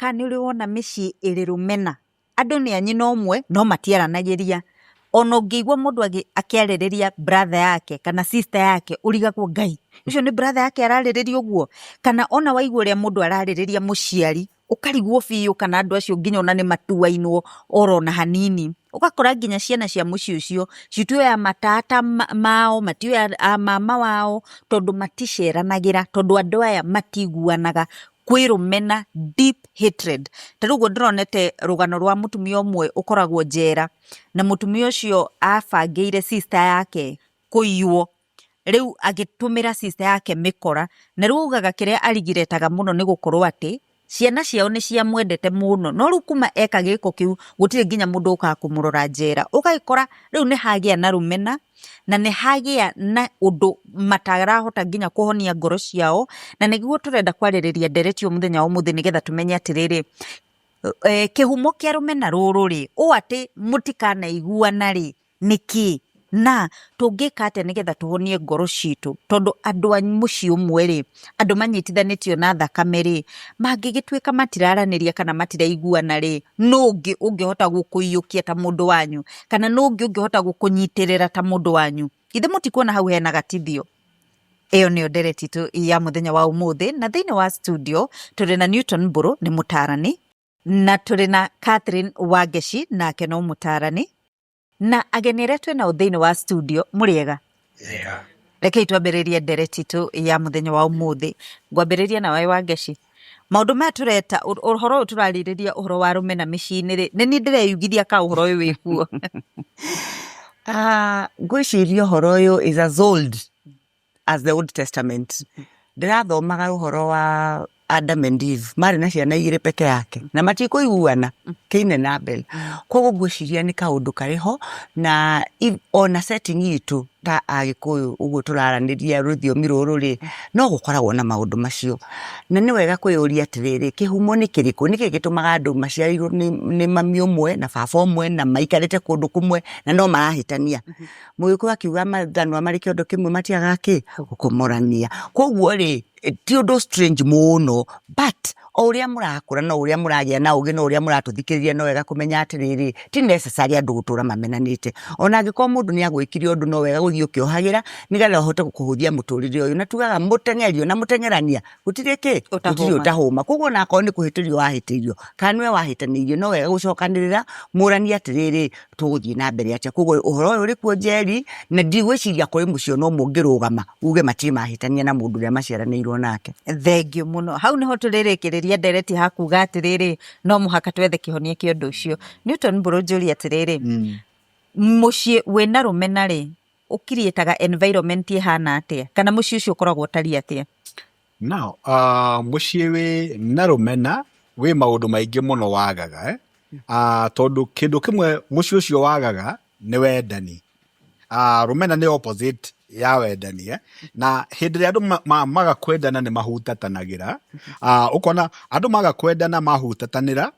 Kana nĩ ũrĩ wona mĩciĩ ĩrĩ rũmena? Andũ nĩ a nyina ũmwe no matiaranagĩria. Ona ũngĩigua mũndũ akĩarĩrĩria brother yake kana sister yake ũrigagwo Ngai, ũcio nĩ brother yake ararĩrĩria ũguo? Kana ona waigua ũrĩa mũndũ ararĩrĩria mũciari ũkarigwo biũ kana andũ acio nginya ona nĩ matuainwo oro na hanini. Ũgakora nginya ciana cia mũciĩ ũcio citiũĩ a matata mao, matiũĩ a mama wao tondũ maticeranagĩra, tondũ andũ aya matiguanaga. Kwĩ rũmena, deep hatred. Ta rĩu ũguo ndĩronete rũgano rwa mũtumia ũmwe ũkoragwo njera, na mũtumia ũcio abangĩire sister yake kũiywo, rĩu agĩtũmĩra sister yake mĩkora, na rĩu augaga kĩrĩa arigiretaga mũno nĩ gũkorwo atĩ, ciana ciao nĩ ciamwendete mũno, no rĩu kuma eka gĩko kĩu, gũtirĩ nginya mũndũ ũkaga kũmũrora njera. Ũgagĩkora rĩu nĩ hagĩa na rũmena, na nĩ hagĩa na ũndũ matarahota nginya kũhonia ngoro ciao, na nĩguo tũrenda kwarĩrĩria ndereti ĩyo mũthenya wa ũmũthĩ nĩgetha tũmenye atĩrĩrĩ, kĩhumo kĩa rũmena rũrũ rĩ, ũũ atĩ mũtikanaiguana rĩ, nĩ kĩĩ? Na tũngĩka atĩa nĩgetha tũhonie ngoro citũ? Tondũ andũ a mũciĩ ũmwe rĩ, andũ manyitithanĩtio na thakame rĩ, mangĩgĩtuĩka matiraranĩria kana matiraiguana rĩ, nũ ũngĩ ũngĩhota gũkũiyũkia ta mũndũ wanyu? Kana nũ ũngĩ ũngĩhota gũkũnyitĩrĩra ta mũndũ wanyu? Githĩ mũtikuona hau hena gatithio? Ĩyo nĩyo ndereti itũ ya mũthenya wa ũmũthĩ, na thĩinĩ wa studio tũrĩ na Newton Mbũrũ nĩ mũtaarani, na tũrĩ na Catherine Wangeci nake no mũtaarani, na ageni arĩa twĩ nao thĩinĩ wa studio mũrĩega? Yeah. Rekei twambĩrĩrie ndereti itũ ya mũthenya wa ũmũthĩ. Ngwambĩrĩria na waĩ Wangeci. Maũndũ maya tũreta, ũhoro ũyũ tũrarĩrĩria ũhoro wa rũmena mĩciĩ-inĩ rĩ, nĩ niĩ ndĩreyugithia ka ũhoro ũyũ wĩkuo? Ah, ngwĩciria ũhoro ũyũ is as old as the Old Testament. Ndĩrathomaga ũhoro wa Adam and Eve, marĩ na ciana igĩrĩ peke yake na matikũiguana, Cain na Abel. Koguo ngwĩciria nĩ kaũndũ karĩ ho na ona setting itũ ta Agĩkũyũ ũguo tũraranĩria rũthiomi rũrũ rĩ, no gũkoragwo na maũndũ macio. Na nĩ wega kwĩyũria atĩrĩrĩ, kĩhumo nĩ kĩrĩkũ? Nĩkĩ gĩtũmaga andũ maciarirwo nĩ mami ũmwe na baba ũmwe na maikarĩte kũndũ kũmwe na no marahĩtania? Mũgĩkũyũ akiuga mathanwa marĩ kĩondo kĩmwe matiagaga kĩ? Gũkomorania. Koguo rĩ, ti ũndũ strange mũno but o ũrĩa mũrakũra no ũrĩa mũragĩa na ũgĩ no ũrĩa mũratũthikĩrĩria no wega kũmenya atĩrĩrĩ, ti necessary andũ gũtũra mamenanĩte. Ona angĩkorwo mũndũ nĩ agwĩkire ũndũ no wega gũthiĩ ũkĩohagĩra nĩgetha ũhote kũhũthia mũtũrĩre ũyũ. Na tugaga mũteng'eri ona mũteng'erania gũtirĩ kĩ? Gũtirĩ ũtahũma. Koguo ona akorwo nĩ kũhĩtĩrio wahĩtĩirio kana nĩwe wahĩtanĩirio no wega gũcokanĩrĩra mũranie atĩrĩrĩ, tũgũthiĩ na mbere atĩa. Koguo ũhoro ũyũ ũrĩ kuo Njeri, na ndigwĩciria kũrĩ mũciĩ ona ũmwe ũngĩrũgama uge matirĩ mahĩtania na mũndũ ũrĩa maciaranĩirwo nake. Thengiũ mũno. Hau nĩho tũrĩrĩkĩrĩria ndereti ha kuga atĩrĩrĩ, no mũhaka twethe kĩhonia kĩa ũndũ ũcio. Newton Mbũrũ njũrie atĩrĩrĩ, mũciĩ wĩna rũmena rĩ, ũkiriĩtaga environment ĩhana atĩa? Kana mũciĩ ũcio ũkoragwo ũtariĩ atĩa? Now, mũciĩ wĩ na rũmena wĩ maũndũ maingĩ mũno wagaga eh? Tondũ kĩndũ kĩmwe mũciĩ ũcio wagaga nĩ wendani. Rũmena nĩ opposite ya wendani eh? Na hĩndĩ ĩrĩa andũ maga kwendana nĩ mahutatanagĩra. Ũkona andũ maga kwendana mahutatanĩra,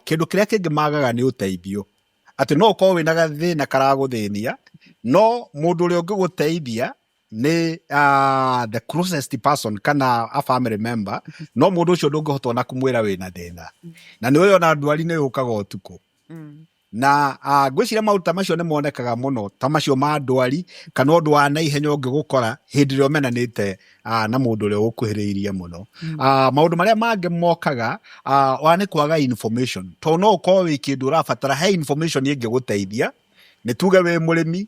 kĩndũ kĩrĩa kĩngĩ magaga nĩ ũteithio. Atĩ no ũkorwo wĩna gathĩna karagũthĩnia, no mũndũ ũrĩa ũngĩgũteithia nĩ the closest person kana a family member, no mũndũ ũcio ndũngĩhota ona kũmwĩra wĩna thĩna. Na nĩ ũĩ ona ndwari nĩ yũkaga ũtukũ. Na ngwĩciria maũndũ ta macio nĩ monekaga mũno, ta macio ma ndwari kana ũndũ wa naihenya ũngĩgũkora hĩndĩ ĩrĩa ũmenanĩte na mũndũ ũrĩa ũgũkuhĩrĩirie mũno. Maũndũ marĩa mangĩ mokaga wa nĩ kwaga information, tondũ no ũkorwo wĩ kĩndũ ũrabatara, he information ĩngĩgũteithia. Nĩ tuge wĩ mũrĩmi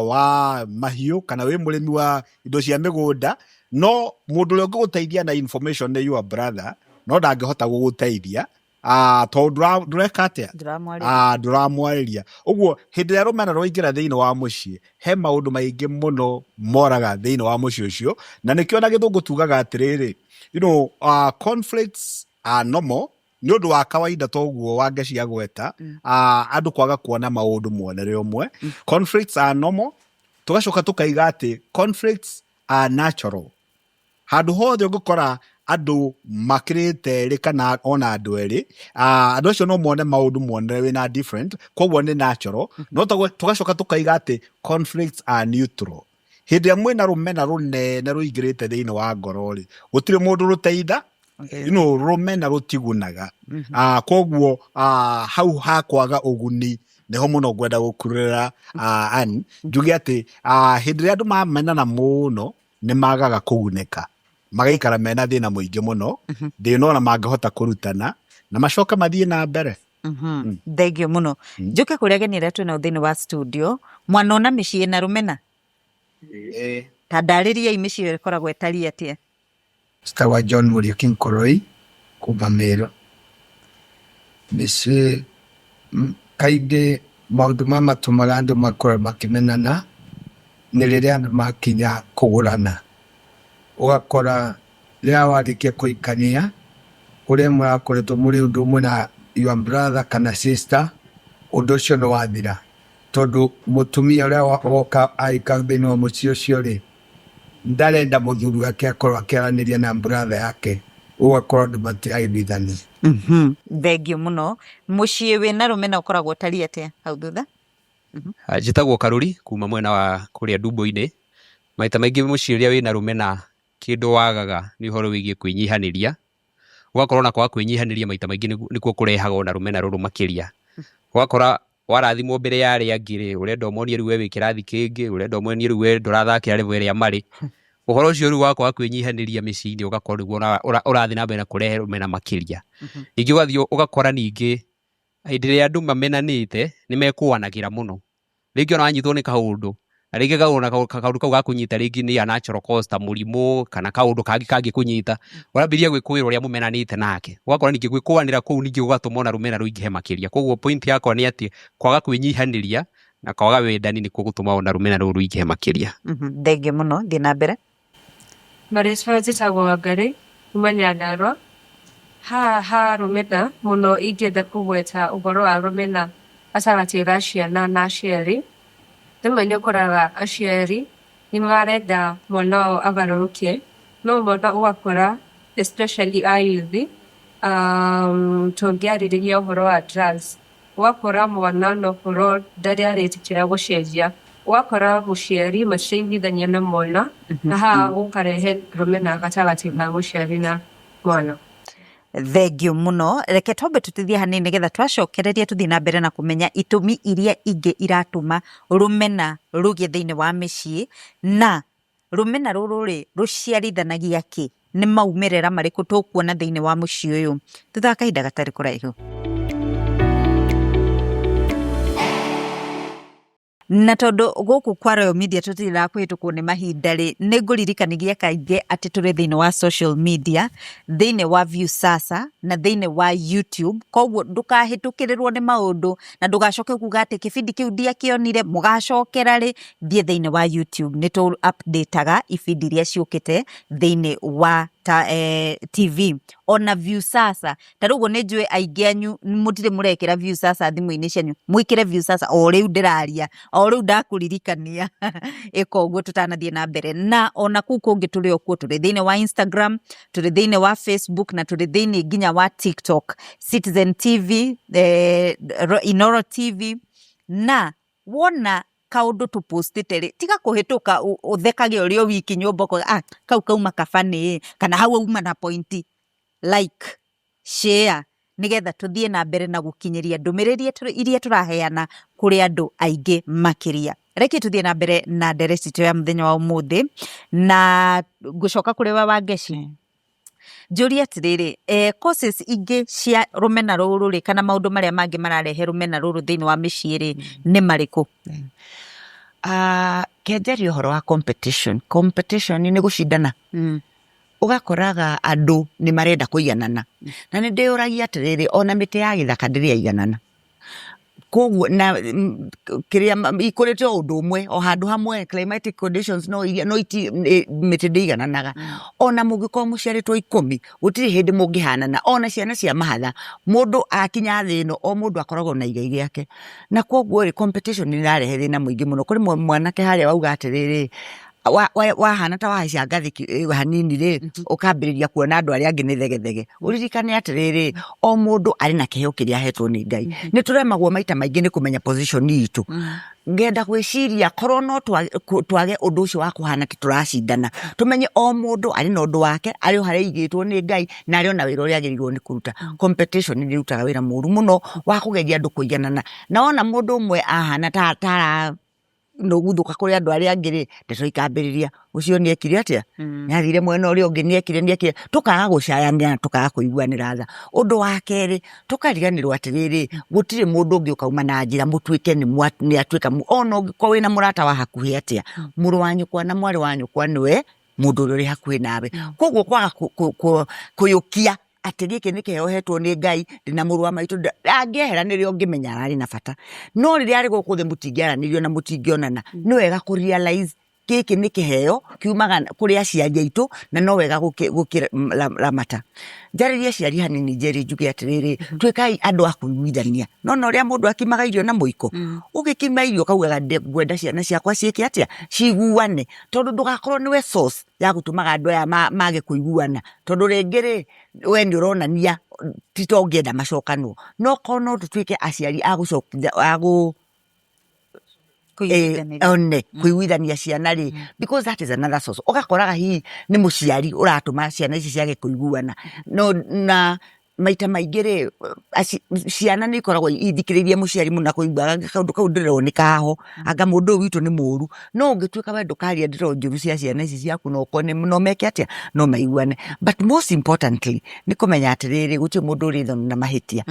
wa mahiũ kana wĩ mũrĩmi wa indo cia mĩgũnda, no mũndũ ũrĩa ũngĩgũteithia na information nĩ your brother, no ndangĩhota gũgũteithia tondũ ndũreka atĩa? Ndũramwarĩria. Ndũramwarĩria. Ũguo hĩndĩ ĩrĩa rũmena rwaingĩra thĩinĩ wa mũciĩ, he maũndũ maingĩ mũno moraga thĩinĩ wa mũciĩ ũcio, na nĩkĩo na gĩthũngũ tugaga atĩrĩrĩ, conflicts are normal, nĩ ũndũ wa kawaida toguo Wangeci agweta, andũ kwaga kuona maũndũ muonere ũmwe. Conflicts are normal. Tũgacoka tũkaiga atĩ conflicts are natural. Handũ hothe ũngĩkora andũ makĩrĩte erĩ kana ona andũ erĩ, andũ acio no mone maũndũ muonere wĩna different, koguo nĩ natural. No tũgacoka tũkaiga atĩ conflicts are neutral. Hĩndĩ ĩrĩa mwĩna rũmena rũnene rũingĩrĩte thĩinĩ wa ngoro rĩ, gũtirĩ mũndũ rũteitha. You know, rũmena rũtigunaga. Koguo hau ha kwaga ũguni nĩho mũno ngwenda gũkurĩra Ann, njuge atĩ hĩndĩ ĩrĩa andũ mamenana mũno nĩ magaga kũgunĩka, magaikara mena thĩna mũingĩ mũno, thĩna ona mangĩhota kũrutana na macoke mathiĩ na mbere. Thengio mũno. Njũke kũrĩ ageni arĩa twĩnao thĩinĩ wa studio, mwanona mĩciĩ ĩna rũmena? Ta ndarĩriai mĩciĩ ĩyo ĩkoragwo ĩtariĩ atĩa? Njĩtagwo John Mũriũki Nkoroi kuma Meru. Mĩciĩ kaingĩ maũndũ marĩa matũmaga andũ makorwo makĩmenana nĩ rĩrĩa andũ makinya kũgũrana. Ũgakora rĩrĩa warĩkia kũhikania ũrĩa mũrakoretwo mũrĩ ũndũ ũmwe na your brother kana sister, ũndũ ũcio nĩ wathira. Tondũ mũtumia ũrĩa woka ahika thĩinĩ wa mũciĩ ũcio rĩ, ndarenda mũthuri wake akorwo akĩaranĩria na brother yake, ũgakora andũ matiraiguithania. Thengio mũno. Mũciĩ wĩna rũmena ũkoragwo ũtariĩ atĩa hau thutha? Njĩtagwo Karũri kuma mwena wa kũrĩa Ndumbo-inĩ. Maita maingĩ mũciĩ ũrĩa wĩna rũmena kĩndũ wagaga nĩ ũhoro wĩgiĩ kwĩnyihanĩria. Ũgakorwo na kwaga kwĩnyihanĩria maita maingĩ nĩkuo kũrehaga ona rũmena rũrũ makĩria. Ũgakora warathimwo mbere ya arĩa angĩ rĩ, ũrenda ũmonie rĩu we wĩ kĩrathi kĩngĩ, ũrenda ũmonie rĩu we ndũrathakĩra level ĩrĩa marĩ. Ũhoro ũcio rĩu wa kwaga kwĩnyihanĩria mĩciĩ-inĩ ũgakorwo nĩguo ũrathiĩ na mbere na kũrehe rũmena makĩria. Ningĩ ũgathiĩ ũgakora ningĩ hĩndĩ ĩrĩa andũ mamenanĩte nĩ mekũanagĩra mũno. Rĩngĩ ona wanyitwo nĩ kaũndũ, na rĩngĩ kaũndũ kau gakũnyita rĩngĩ nĩ a natural cause ta mũrimũ kana kaũndũ kangĩ kangĩkũnyita, ũrambĩrĩria gwĩkũĩra ũrĩa mũmenanĩte nake. Ũgakora ningĩ gwĩkũanĩra kũu ningĩ gũgatũma ona rũmena rũingĩhe makĩria. Koguo point yakwa nĩ atĩ kwaga kwĩnyihanĩria na kwaga wendani nĩkuo gũtũmaga ona rũmena rũrũ rũingĩhe makĩria. Thengio mũno, thiĩ na mbere. Marĩtwa njĩtagwo Wangari kuma Nyandarua. Haha ha rũmena mũno ingĩenda kũgweta ũhoro wa rũmena gatagatĩ ga ciana na aciari. Rĩmwe nĩ ũkoraga aciari nĩ marenda mwana wao agarũrũke, no mwana ũgakora especially a youth, tũngĩarĩrĩria ũhoro wa drugs, ũgakora mwana nokorwo ndarĩ aretĩkĩra gũcenjia, ũgakora mũciari matiraiguithania na mwana, na haha gũkarehe rũmena gatagatĩ ka mũciari na mwana. Thengio mũno. Reke twambe tũtithie hanini nĩgetha twacokereria tũthiĩ na mbere na kũmenya itũmi iria ingĩ iratũma rũmena rũgĩe thĩinĩ wa mĩciĩ, na rũmena rũrũ rĩ rũciarithanagia kĩ, nĩ maumĩrĩra marĩkũ tũkuona thĩinĩ wa mũciĩ ũyũ thutha wa kahinda gatarĩ kũraihu. Na tondũ gũkũ kwa Royal Media tũtirĩ kũhĩtũkwo nĩ mahinda rĩ, nĩ ngũririkanagia kaingĩ atĩ tũrĩ thĩinĩ wa social media, thĩinĩ wa Viusasa na thĩinĩ wa YouTube, koguo ndũkahĩtũkĩrĩrwo nĩ maũndũ na ndũgacoke kuga atĩ kĩbindi kĩu ndiakĩonire, mũgacokera rĩ, thiĩ thĩinĩ wa YouTube, nĩ tũ update-aga ibindi iria ciũkĩte thĩinĩ wa TV ona Viusasa. Ta rĩu ũguo nĩ njũĩ aingĩ anyu mũtirĩ mũrekĩra Viusasa thimũ-inĩ cianyu, mwĩkĩre Viusasa o rĩu ndĩraria, o rĩu ndakũririkania ĩka ũguo tũtanathiĩ na mbere. Na ona kũu kũngĩ tũrĩ o kuo, tũrĩ thĩinĩ wa Instagram, tũrĩ thĩinĩ wa Facebook na tũrĩ thĩinĩ nginya wa TikTok, Citizen TV, Inooro TV. Na wona kaũndũ tũpostĩte rĩ, tiga kũhĩtũka ũthekage ũrĩ o wiki nyũmba ũkauga ah, kau kauma kabani kana hau auma na point. Like, share, nĩgetha tũthiĩ na mbere na gũkinyĩria ndũmĩrĩri iria tũraheana kũrĩ andũ aingĩ makĩria. Reke tũthiĩ na mbere na ndereti itũ ya mũthenya wa ũmũthĩ, na ngũcoka kũrĩ we Wangeci. Njũrie atĩrĩrĩ, causes ingĩ cia rũmena rũrũ rĩ, kana maũndũ marĩa mangĩ mararehe rũmena rũrũ thĩinĩ wa mĩciĩ rĩ, nĩ marĩkũ? Ke njarie ũhoro wa competition. Competition nĩ gũcindana. Ũgakoraga andũ nĩ marenda kũiganana. Na nĩ ndĩyũragia atĩrĩrĩ, ona mĩtĩ ya gĩthaka ndĩrĩ yaiganana. Koguo na kĩrĩa ikũrĩte o ũndũ ũmwe, o handũ hamwe, climatic conditions no iria, no iti, mĩtĩ ndĩigananaga. Ona mũngĩkorwo mũciarĩtwo ikũmi, gũtirĩ hĩndĩ mũngĩhanana. Ona ciana cia mahatha, mũndũ akinya thĩ ĩno, o mũndũ akoragwo na igai rĩake. Na koguo rĩ, competition nĩ ĩrarehe thĩna mũingĩ mũno. Kũrĩ mwanake harĩa wauga atĩrĩrĩ, Wahana ta wahaica ngathĩ hanini rĩ, ũkambĩrĩria kuona andũ arĩa angĩ nĩ thegethege. Ũririkane atĩrĩrĩ, o mũndũ arĩ na kĩheo kĩrĩa ahetwo nĩ Ngai. Nĩ tũremagwo maita maingĩ nĩ kũmenya position itũ. Ngenda gwĩciria korwo no twage ũndũ ũcio wa kũhana ta tũracindana, tũmenye o mũndũ arĩ na ũndũ wake, arĩ o harĩa aigĩtwo nĩ Ngai, na arĩ o na wĩra ũrĩa agĩrĩirwo nĩ kũruta. Competition nĩ ĩrutaga wĩra mũru mũno wa kũgeria andũ kũiganana. Na wona mũndũ ũmwe ahana ta araguthũka kũrĩ andũ arĩa angĩ rĩ, ndeto ikambĩrĩria, ũcio nĩ ekire atĩa, nĩ athire mwena ũrĩa ũngĩ, nĩ ekire, nĩ ekire, tũkaga gũcayanĩra na tũkaga kũiguanĩra tha. Ũndũ wa kerĩ, tũkariganĩrwo atĩrĩrĩ, gũtirĩ mũndũ ũngĩ ũkauma na njĩra mũtuĩke nĩ atuĩka, ona ũngĩkorwo wĩna mũrata wa hakuhĩ atĩa, mũrũ wa nyũkwa na mwarĩ wa nyũkwa nĩwe mũndũ ũrĩa ũrĩ hakuhĩ nawe. Koguo kwaga kũyũkia atĩ gĩkĩ nĩ kĩheo hetwo nĩ Ngai, ndĩna mũrũ wa maitũ, angĩehera nĩrĩo ũngĩmenya ararĩ na bata. No rĩrĩa arĩ gũkũ thĩ mũtingĩaranĩria na mũtingĩonana, nĩ wega kũ realize gĩkĩ nĩ kĩheo kiumaga kũrĩ aciari aitũ na no wega gũkĩramata. Njarĩrie aciari hanini Njeri njuge atĩrĩrĩ, tuĩkai andũ a kũiguithania. Nĩwona ũrĩa mũndũ akimaga irio na mũiko? Ũgĩkima irio ũkaugaga ngwenda ciana ciakwa ciĩke atĩa? Ciguane. Tondũ ndũgakorwo nĩwe source ya gũtũmaga andũ aya mage kũiguana. Tondũ rĩngĩ rĩ, we nĩ ũronania ti ta ũngĩenda macokanwo. No korwo no tũtuĩke aciari a gũ one kũiguithania ciana rĩ, because that is another source. Ũgakoraga hihi nĩ mũciari ũratũma ciana ici ciage kũiguana. No na maita maingĩ rĩ, ciana nĩ ikoragwo ithikĩrĩirie mũciari mũno na kũigua anga kaũndũ kau ndĩrerwo nĩ kaho, anga mũndũ ũyũ witũ nĩ mũru. No ũngĩtuĩka we ndũkaria ndeto njũru cia ciana ici ciaku no ũkore no meke atĩa, no maiguane. But most importantly nĩ kũmenya atĩrĩrĩ, gũtirĩ mũndũ ũrĩ thoni na mahĩtia.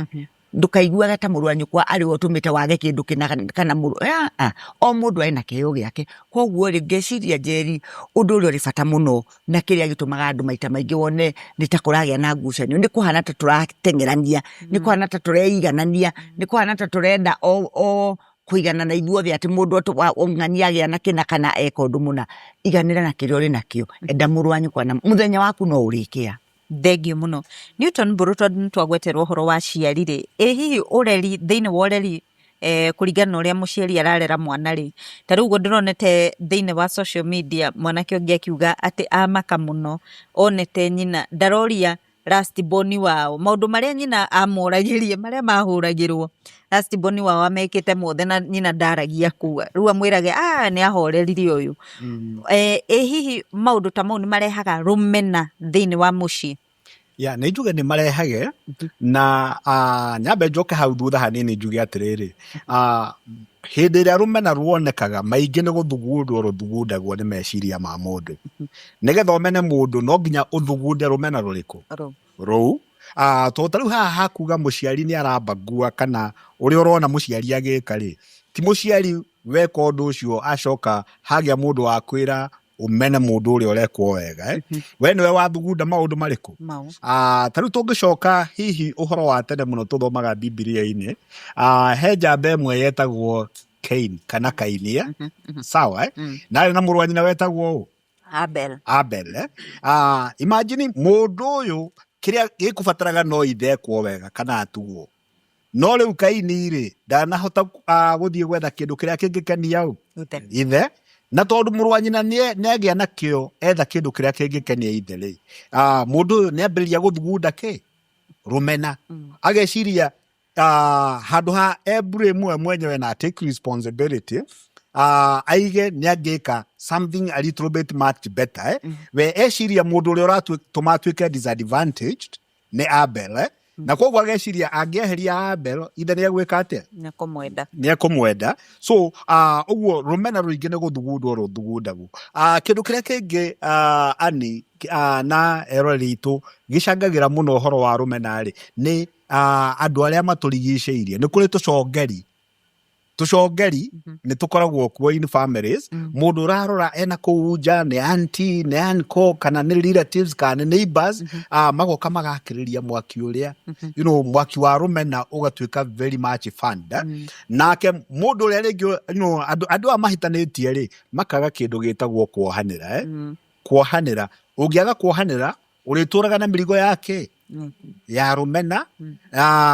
Ndũkaiguage ta mũrũ wa nyũkwa arĩ we ũtũmĩte wage kĩndũ kĩna kana mũrũ, aa, o mũndũ arĩ na kĩheo gĩake. Koguo rĩ, ngeciria Njeri ũndũ ũrĩa ũrĩ bata mũno na kĩrĩa gĩtũmaga andũ maita maingĩ wone nĩ ta kũragĩa na ngucanio nĩ kũhana ta tũrateng'erania, nĩ kũhana ta tũreiganania, nĩ kũhana ta tũrenda o kũiganana ithuothe atĩ mũndũ ng'ania agĩa na kĩna kana eka ũndũ mũna. Iganĩra na kĩrĩa ũrĩ nakĩo, enda mũrũ wa nyũkwa na mũthenya waku no ũrĩkĩa. Thengiũ mũno. Newton Mbũrũ tondũ nĩ twagweterwo ũhoro wa aciari rĩ, ĩ hihi ũreri, thĩinĩ wa ũreri kũringana na ũrĩa mũciari ararera mwana rĩ, ta rĩu ũguo ndĩronete thĩinĩ wa social media mwanake ũngĩ akiuga atĩ amaka mũno onete nyina ndaroria last born wao, maũndũ marĩa nyina amoragĩria marĩa mahũragĩrwo last born wao amekĩte mothe na nyina ndaragia kuga, rĩu amwĩrage ah nĩ ahorerire ũyũ. Ĩ hihi maũndũ ta mau nĩ marehaga rũmena thĩinĩ wa mũciĩ? Ya, nĩ njuge nĩ marehage na nyambe njoke hau thutha hanini njuge atĩrĩrĩ, hĩndĩ ĩrĩa rũmena ruonekaga maingĩ nĩ gũthugundwo rũthugundagwo nĩ meciria ma mũndũ. Nĩgetha ũmene mũndũ no nginya ũthugunde rũmena rũrĩkũ? Rũu. Tondũ ta rĩu haha hakuga mũciari nĩ arambagua kana ũrĩa ũrona mũciari agĩka rĩ, ti mũciari weka ũndũ ũcio acoka hagĩa mũndũ wa kwĩra ũmene mũndũ ũrĩa ũrekwo wega eh? We nĩwe wathugunda maũndũ marĩkũ? Mau. Ta rĩu tũngĩcoka hihi ũhoro wa tene mũno tũthomaga Bibilia-inĩ, he njamba ĩmwe yetagwo Cain kana Kaini, eh? Sawa eh? Na arĩ na mũrũ wa nyina wetagwo ũ? Abel. Abel, eh? Imagine mũndũ ũyũ kĩrĩa gĩkũbataraga no ithe ekwo wega kana atugwo. No rĩu Kaini rĩ, ndanahota gũthiĩ gwetha kĩndũ kĩrĩa kĩngĩkenia ũ? Ithe. Ithe. Na tondũ mũrũ wa nyina nĩagĩa nakĩo etha kĩndũ kĩrĩa kĩngĩkenia ithe rĩ, mũndũ ũyũ nĩambĩrĩria gũthugunda kĩ? Rũmena. Ageciria handũ ha e blame we mwenyewe na take responsibility, aige nĩangĩka something a little bit much better, eh? We eciria mũndũ ũrĩa ũratũma atuĩke disadvantaged nĩ Abel, eh? Na koguo ageciria angĩeheria Abel ithe nĩ egwĩka atĩa? Nĩ ekũmwenda. Nĩ ekũmwenda. So ũguo rũmena rũingĩ nĩ gũthugundwo rũthugundagwo. Kĩndũ kĩrĩa kĩngĩ ani na eroreri aitũ gĩcangagĩra mũno ũhoro wa rũmena rĩ, nĩ andũ arĩa matũrigicĩirie. Nĩ kũrĩ tũcongeri. Tũcongeri nĩ tũkoragwo kuo in families. Mũndũ ũrarora ena kũu nja nĩ auntie, nĩ uncle, kana nĩ relatives, kana nĩ neighbors, magoka magakĩrĩria mwaki ũrĩa, mwaki wa rũmena ũgatuĩka very much fun, eh? Nake mũndũ ũrĩa rĩngĩ, andũ aya mahĩtanĩtie rĩ, makaga kĩndũ gĩtagwo kuohanĩra, eh? Kuohanĩra. Ũngĩaga kuohanĩra, ũrĩtũraga na mĩrigo yake ya rũmena,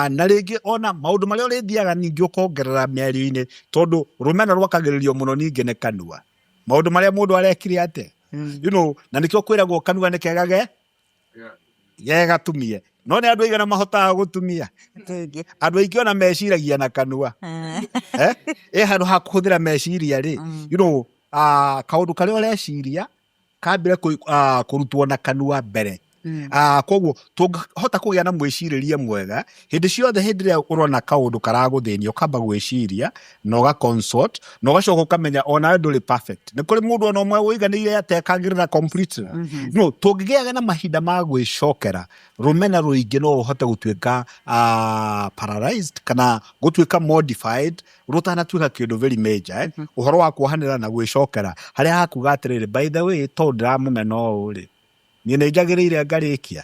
na rĩngĩ ona maũndũ marĩa ũrĩthiaga ningĩ ũkongerera mĩario-inĩ, tondũ rũmena rwakagĩrĩrio mũno ningĩ nĩ kanua. Maũndũ marĩa mũndũ arekire atĩa, you know, na nĩkĩo kwĩragwo kanua nĩ kega ge gegatumie, no nĩ andũ aigana mahotaga gũtumia? Tũingĩ. Andũ aingĩ ona meciragia na kanua. Eh? Ĩ handũ ha kũhũthĩra meciria rĩ, you know, kaũndũ karĩa ũreciria kambire kũrutwo na kanua mbere. Koguo tũngĩhota kũgĩa na mwĩcirĩrie mwega hĩndĩ ciothe, hĩndĩ ĩrĩa ũrona kaũndũ karagũthĩnia, ũkamba gwĩciria na ũga consult na ũgacoka ũkamenya onawe ndũrĩ perfect. Nĩ kũrĩ mũndũ ona ũmwe ũiganĩire atekagĩrĩra completely? No tũngĩgĩaga na mahinda ma gwĩcokera, rũmena rũingĩ no rũhote gũtuĩka paralyzed kana gũtuĩka modified rũtanatuĩka kĩndũ very major, eh? Ũhoro wa kuohanĩra na gwĩcokera harĩa hakuga atĩrĩrĩ, by the way, tondũ ndĩramũmena ũũ rĩ, niĩ nĩ njagĩrĩire ngarĩkia.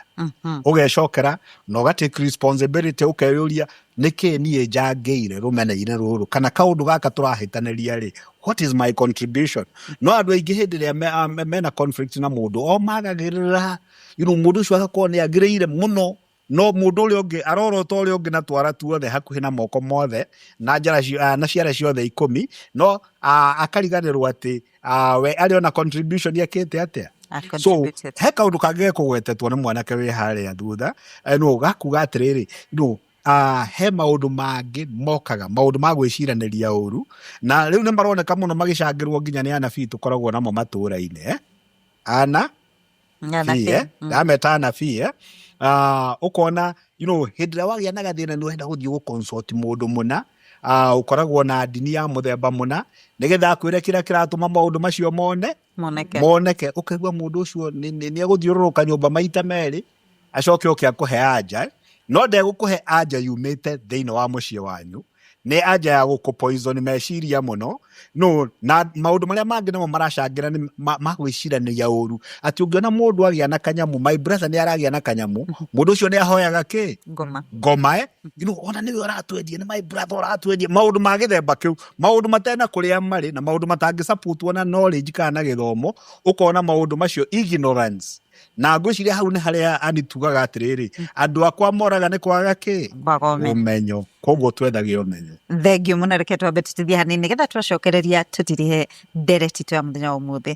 Ũgecokera na ũga take responsibility, ũkeyũria nĩkĩ niĩ njangĩire rũmena-inĩ rũrũ kana kaũndũ gaka tũrahĩtanĩria rĩ, what is my contribution? No andũ aingĩ hĩndĩ ĩrĩa mena conflict na mũndũ o magagĩrĩra, you know, mũndũ ũcio agakorwo nĩ agĩrĩire mũno, no mũndũ ũrĩa ũngĩ arorota ũrĩa ũngĩ na twara tuothe hakuhĩ na moko mothe na njara na ciara ciothe 10, no akariganĩrwo atĩ we arĩ ona contribution ekĩte atĩa. So Contributed. He kaũndũ kangĩ gekũgwetetwo nĩ mwanake wĩ harĩa thutha, no gakuga atĩrĩrĩ, no he maũndũ mangĩ mokaga, maũndũ ma gwĩciranĩria ũru, na rĩu nĩ maroneka mũno magĩcangĩrwo nginya nĩ anabii tũkoragwo namo matũũra-inĩ, eh? Ana Anabii. eh? Ndameta anabii, eh? Ũkona, you know, hĩndĩ ĩrĩa wagĩa na gathĩna nĩ ũrenda gũthiĩ gũ consult mũndũ mũna, ũkoragwo na ndini ya mũthemba mũna, nĩgetha akwĩre kĩrĩa kĩratũma maũndũ macio mone Moneke. Moneke. Ũkaigua mũndũ ũcio nĩ egũthiũrũrũka nyũmba maita merĩ acoke oke akũhe anja, eh? No ndegũkũhe anja yumĩte thĩinĩ wa mũciĩ wanyu, nĩ anja ya gũkũ poison meciria mũno. No na maũndũ marĩa mangĩ namo maracangĩra nĩ ma gwĩciranĩria ũru, atĩ ũngĩona mũndũ agĩa na kanyamu, my brother nĩ aragĩa na kanyamu, mũndũ ũcio nĩ ahoyaga kĩ? Ngoma. Ngoma, eh? You know, ona nĩwe ũratwendia, nĩ my brother ũratwendia, maũndũ ma gĩthemba kĩu, maũndũ matena kũrĩa marĩ na maũndũ matangĩsupportwo na knowledge kana na gĩthomo. Ũkona maũndũ macio ignorance, na ngwĩciria hau nĩ harĩa ani tugaga atĩrĩrĩ, andũ akwa moraga nĩ kwaga kĩ? Kwaga ũmenyo. Ũmenyo. Koguo twethage ũmenyo. Thengiũ mũno. Reke twambe tũtithie hanini nĩgetha twacokereria tũtirihe ndereti itũ ya mũthenya wa ũmũthĩ.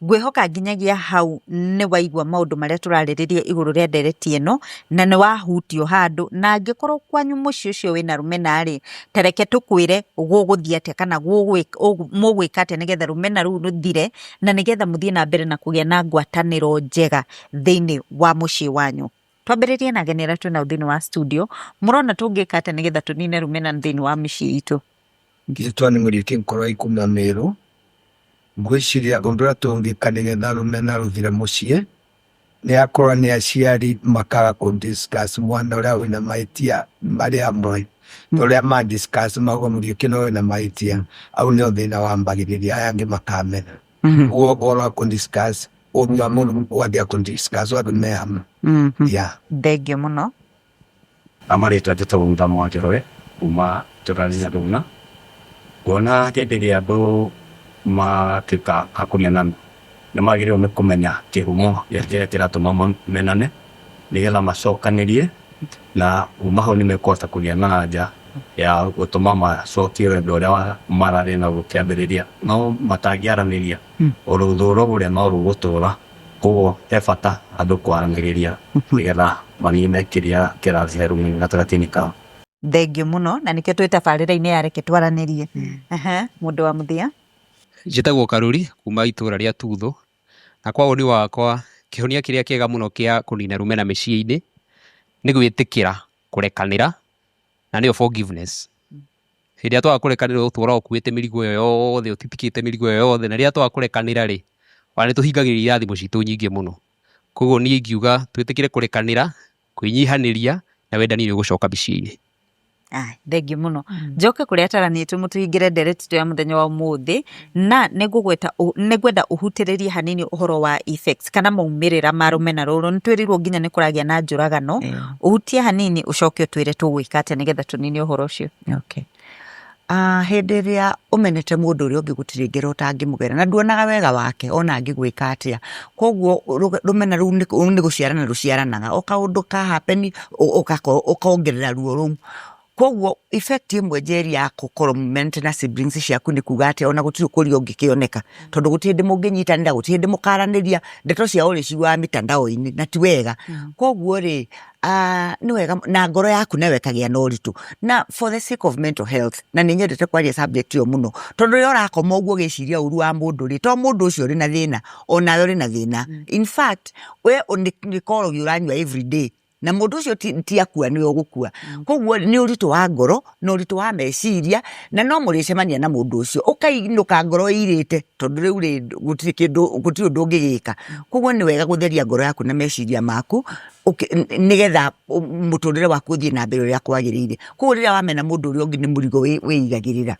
Ngwĩhoka nginyagia hau nĩ waigua maũndũ marĩa tũrarĩrĩria igũrũ rĩa ndereti ĩno na nĩ wahutio handũ, na angĩkorwo kwanyu mũciĩ ũcio wĩna rũmena rĩ, ta reke tũkwĩre gũgũthiĩ atĩa kana mũgwĩka atĩa nĩgetha rũmena rũu rũthire na nĩgetha mũthiĩ na mbere na kũgĩa na ngwatanĩro njega thĩinĩ wa mũciĩ wanyu. Twambĩrĩrie na ageni arĩa twĩnao thĩinĩ wa studio. Mũrona tũngĩka atĩa nĩgetha tũnine rũmena thĩinĩ wa mĩciĩ itũ? Ngĩtwa nĩ Mũriũki Nkoroi kuma Meru. Ngwĩciria ũndũ ũrĩa tũngĩka nĩgetha rũmena rũthire mũciĩ nĩ akorwo nĩ aciari makaga kũ discuss mwana ũrĩa wĩna mahĩtia marĩ hamwe, ta ũrĩa ma discuss mauga Mũriũki no wĩna mahĩtia, hau nĩho thĩna wambagĩrĩria, aya angĩ makamena. Ũguo ũhoro wa kũ discuss ũru wa mũndũ wambia kũ discuss andũ me hamwe, yeah. Thengiũ mũno. Amarĩtwa njĩtagwo Mũthama wa Njoroge kuma itũra rĩa Thũna. Nguona hĩndĩ ĩrĩa andũ matuĩka a kũmenana, nĩ magĩrĩirwo nĩ kũmenya kĩhumo gĩa kĩrĩa kĩratũma mamenane, nĩgetha macokanĩrie na kuma hau nĩ mekũhota kũgĩa na anja ya gũtũma macokie wendo ũrĩa mararĩ naguo kĩambĩrĩria. No matangĩaranĩria, rũthũro rũrĩa no rũgũtũra. Koguo he bata andũ kwaranĩrĩria nĩgetha manine kĩrĩa kĩrarehe rũmena gatagatĩ-inĩ kao. Thengiũ mũno, na nĩkĩo twĩ tabarĩra-inĩ ya Reke Twaranĩrie. Aha, mũndũ wa mũthia. Njĩtagwo Karuri kuma itũra rĩa Tuthũ, na kwa woni wakwa kĩhonia kĩrĩa kĩega mũno kĩa kũnina rũmena mĩciĩ-inĩ nĩ gwĩtĩkĩra kũrekanĩra, na nĩyo forgiveness. Hĩndĩ ĩrĩa twaga kũrekanĩra ũtũraga ũkuĩte mĩrigo ĩyo yothe, ũtitikĩte mĩrigo ĩyo yothe, na rĩrĩa twaga kũrekanĩra rĩ, ona nĩ tũhingagĩrĩria irathimo citũ nyingĩ mũno. Koguo niĩ ingiuga twĩtĩkĩre kũrekanĩra, kwĩnyihanĩria na wendani nĩ ũgũcoka mĩciĩ-inĩ. Aya, thengiũ mũno. Njoke kũrĩ atarani aitũ mũtũhingĩre ndereti itũ ya mũthenya wa ũmũthĩ, na nĩngũgweta nĩngwenda ũhutĩrĩrie hanini ũhoro wa effects kana maumĩrĩra ma rũmena rũrũ. Nĩ twĩrirwo nginya nĩ kũragĩa na njũragano. Ũhutie hanini ũcoke ũtwĩre tũgwĩka atĩa nĩgetha tũnine ũhoro ũcio. Okay. Hĩndĩ ĩrĩa ũmenete mũndũ ũrĩa ũngĩ gũtirĩ ngero ũtangĩmũgera na nduonaga wega wake ona angĩgwĩka atĩa. Koguo rũmena rũu nĩ gũciarana rũciaranaga, o kaũndũ ka happen ũkongerera ruo rũu. Koguo effect ĩmwe njeri ya gũkorwo mũmenete na siblings ciaku nĩ kuga atĩ ona gũtirĩ ũkũria ũngĩkĩoneka, tondũ gũtirĩ hĩndĩ mũngĩnyitanĩra, gũtirĩ hĩndĩ mũkaranĩria, ndeto ciao ũrĩciguaga mitandao-inĩ na ti wega. Koguo rĩ, nĩ wega na ngoro yaku nayo ĩkagĩa na ũritũ. Na for the sake of mental health, na nĩ nyendete kwaria subject ĩyo mũno, tondũ rĩrĩa ũrakoma ũguo ũgĩciria ũru wa mũndũ rĩ, to mũndũ ũcio ũrĩ na thĩna, onawe ũrĩ na thĩna. In fact, we nĩ korogi ũranyua everyday, na mũndũ ũcio ti akua nĩwe ũgũkua. Koguo nĩ ũritũ wa ngoro na ũritũ wa meciria, na no mũrĩcemania na mũndũ ũcio ũkainũka ngoro ĩirĩte, tondũ rĩu rĩ gũtirĩ kĩndũ, gũtirĩ ũndũ ũngĩgĩka. Koguo nĩ wega gũtheria ngoro yaku na meciria maku nĩgetha mũtũrĩre waku ũthiĩ na mbere ũrĩa kwagĩrĩire. Koguo rĩrĩa wamena mũndũ ũrĩa ũngĩ nĩ mũrigo wĩigagĩrĩra.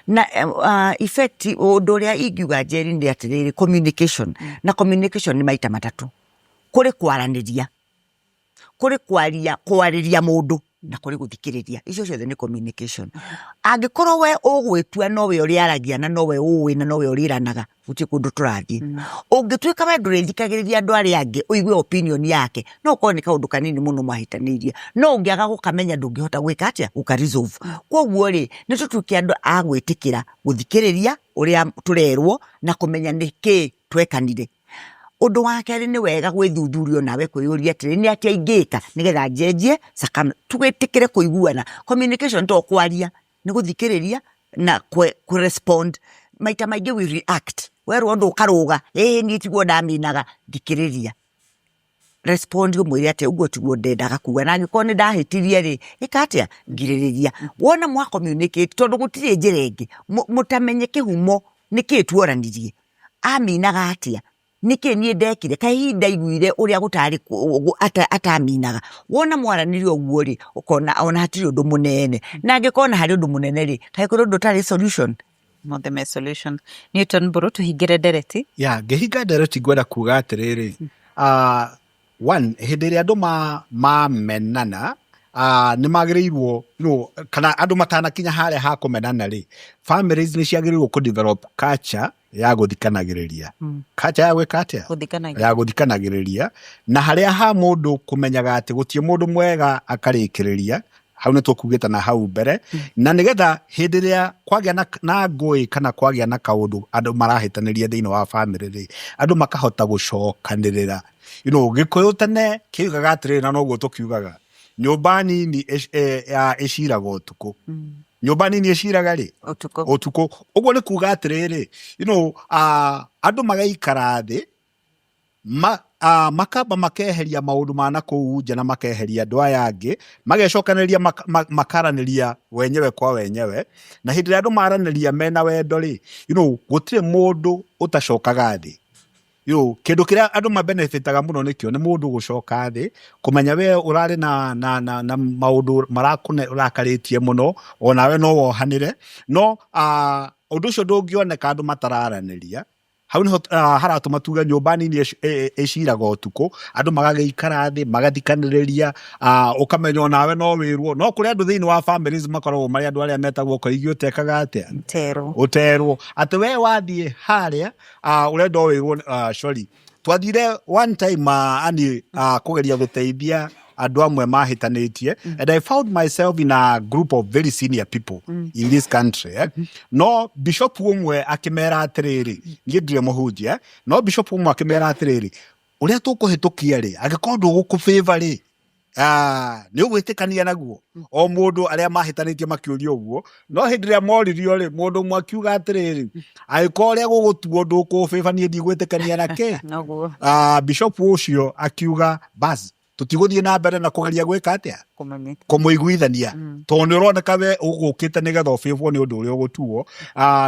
Na effect, ũndũ ũrĩa ingiuga Njeri nĩ atĩrĩrĩ, communication. Na communication nĩ maita matatũ. Kũrĩ kwaranĩria, kũrĩ kwaria, kwarĩria mũndũ na kũrĩ gũthikĩrĩria. Icio ciothe nĩ communication. Angĩkorwo we ũgwĩtua nowe ũrĩaragia na nowe ũĩ na nowe ũrĩranaga, gũtirĩ kũndũ tũrathiĩ. Ũngĩtuĩka we ndũrĩthikagĩrĩria andũ arĩa angĩ ũigue opinion yake, no ũkorwo nĩ kaũndũ kanini mũno mwahĩtanĩirie, no ũngĩaga gũkamenya ndũngĩhota gwĩka atĩa, gũka resolve. Koguo rĩ, nĩ tũtuĩke andũ a gwĩtĩkĩra gũthikĩrĩria ũrĩa tũrerwo na kũmenya nĩkĩ twekanire. Ũndũ wa kerĩ nĩ wega gwĩthuthuria onawe kwĩyũria atĩrĩ, nĩ atĩa ingĩka nĩgetha njenjie twĩtĩkĩre kũiguana. Communication to kwaria, nĩ gũthikĩrĩria na kũ respond. Maita maingĩ we react, werwo ũndũ ũkarũga, ĩĩ niĩ tiguo ndaminaga, thikĩrĩria. Respond ũmwĩre atĩ ũguo tiguo ndendaga kuga, na angĩkorwo nĩ ndahĩtirie rĩ, ĩka atĩa, ngirĩrĩria. Wona mwa communicate, tondũ gũtirĩ njĩra ĩngĩ, mũtamenye kĩhumo nĩkĩ tuoranirie, aminaga atĩa, nĩkĩ niĩ ndekire, kaĩ hihi ndaiguire ũrĩa gũtarĩ ataminaga. Wona mwaranĩria ũguo rĩ, ũkona ona hatirĩ ũndũ mũnene. Na angĩkorwo ona harĩ ũndũ mũnene rĩ, kaĩ kũrĩ ũndũ ũtarĩ solution? Mothe me solution. Newton Mbũrũ, tũhingĩre ndereti. Ya, ngĩhinga ndereti ngwenda kuga atĩrĩrĩ, one, hĩndĩ ĩrĩa andũ mamenana, nĩ magĩrĩirwo, no, kana andũ matanakinya harĩa ha kũmenana rĩ, families nĩ ciagĩrĩirwo kũ develop culture ya gũthikanagĩrĩria. Culture ya gwĩka atĩa? Gũthikanagĩrĩria. Ya gũthikanagĩrĩria. Na harĩa ha mũndũ kũmenyaga atĩ gũtirĩ mũndũ mwega akarĩkĩrĩria, hau nĩ tũkugĩte na hau mbere. Na nĩgetha hĩndĩ ĩrĩa kwagĩa na ngũĩ kana kwagĩa na kaũndũ andũ marahĩtanĩria thĩinĩ wa family rĩ, andũ makahota gũcokanĩrĩra. You know, Gĩkũyũ tene kĩugaga atĩrĩrĩ, na noguo tũkiugaga, nyũmba nini ĩciraga ũtukũ. Nyũmba nini ĩciraga rĩ? Ũtukũ. Ũtukũ. Ũguo nĩ kuga atĩrĩrĩ, you know, andũ magaikara thĩ, makamba makeheria maũndũ ma na kũu nja na makeheria andũ aya angĩ, magecokanĩrĩria makaranĩria wenyewe kwa wenyewe, na hĩndĩ ĩrĩa andũ maranĩria mena wendo rĩ, you know, gũtirĩ mũndũ ũtacokaga thĩ. You know, kĩndũ kĩrĩa andũ mabenefitaga mũno nĩkĩo nĩ mũndũ gũcoka thĩ, kũmenya we ũrarĩ na maũndũ marakũne ũrakarĩtie mũno, onawe no wohanĩre, no ũndũ ũcio ndũngĩoneka andũ matararanĩria. Hau nĩho haratũma tuge nyũmba nini ĩciraga ũtukũ, andũ magagĩikara thĩ, magathikanĩrĩria, ũkamenya onawe no wĩrwo. No kũrĩ andũ thĩinĩ wa families makoragwo marĩ andũ arĩa metagwo koigi ũtekaga atĩa? Ũterwo. Ũterwo. Atĩ we wathiĩ harĩa, ũrenda ũwĩrwo, sorry. Twathire one time, ani, kũgeria gũteithia andũ amwe mahĩtanĩtie, and I found myself in a group of very senior people in this country, eh? No bishop ũmwe akĩmera atĩrĩrĩ, niĩ ndirĩ mũhunjia, eh? No bishop ũmwe akĩmera atĩrĩrĩ, ũrĩa tũkũhĩtũkia rĩ, angĩkorwo ndũgũkũbĩva rĩ, nĩ ũgwĩtĩkania naguo. O mũndũ arĩa mahĩtanĩtie makĩũria ũguo, no hĩndĩ ĩrĩa moririo rĩ, mũndũ ũmwe akiuga atĩrĩrĩ, angĩkorwo ũrĩa gũgũtuo ndũkũbĩba, niĩ ndigwĩtĩkania na kĩ. Noguo. Bishop ũcio akiuga, bas, tũtigũthiĩ na mbere na kũgeria gwĩka atĩa? Kũmũiguithania. Tondũ nĩ ũroneka we ũgũkĩte nĩgetha ũbĩbwo nĩ ũndũ ũrĩa ũgũtuo.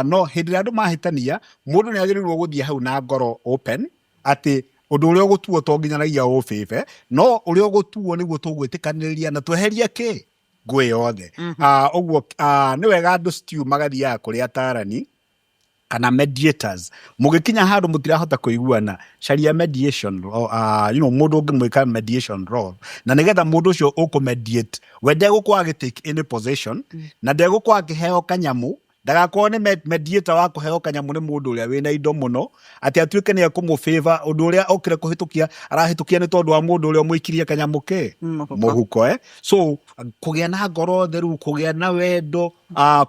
No hĩndĩ ĩrĩa andũ mahĩtania, mũndũ nĩ agĩrĩirwo gũthiĩ hau na ngoro open, atĩ ũndũ ũrĩa ũgũtuo to nginyanagia ũbĩbe, no ũrĩa ũgũtuo nĩguo tũgwĩtĩkanĩrĩria na tweherie kĩ? Ngũĩ yothe. Ũguo, nĩ wega andũ stew magathiaga kũrĩ atarani kana mediators. Mũgĩkinya handũ mũtirahota kũiguana, caria mediation, you know, mũndũ ũngĩmwĩka mediation role, na nĩgetha mũndũ ũcio ũkũ mediate, we ndegũkorwo agĩ take any position, na ndegũkorwo akĩheo kanyamũ, Ndagakorwo nĩ mediator wa kũheo kanyamũ nĩ mũndũ ũrĩa wĩna indo mũno, atĩ atuĩke nĩ ekũmũ-favor ũndũ ũrĩa okire kũhĩtũkia arahĩtũkia nĩ tondũ wa mũndũ ũrĩa ũmũikirie kanyamũ ke Mũhuko. Mũhuko, eh? So kũgĩa na ngoro theru, kũgĩa na wendo,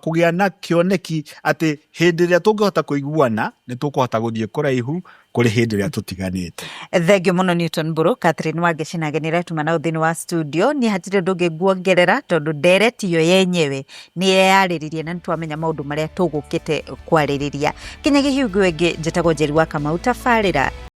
kũgĩa na kĩoneki atĩ hĩndĩ ĩrĩa tũngĩhota kũiguana nĩ tũkũhota gũthiĩ kũraihu kũrĩ hĩndĩ ĩrĩa tũtiganĩte. Thengiũ mũno Newton Mburu, Catherine Wangeci na ageni arĩa tuma nao thĩinĩ wa studio. Niĩ hatirĩ ũndũ ũngĩ nguongerera tondũ ndereti ĩyo yenyewe nĩ yeyarĩrĩria na nĩ twamenya maũndũ marĩa tũgũkĩte kwarĩrĩria. Kinyagia hingo ĩngĩ, njĩtagwo Njeri wa Kamau, tabarĩra.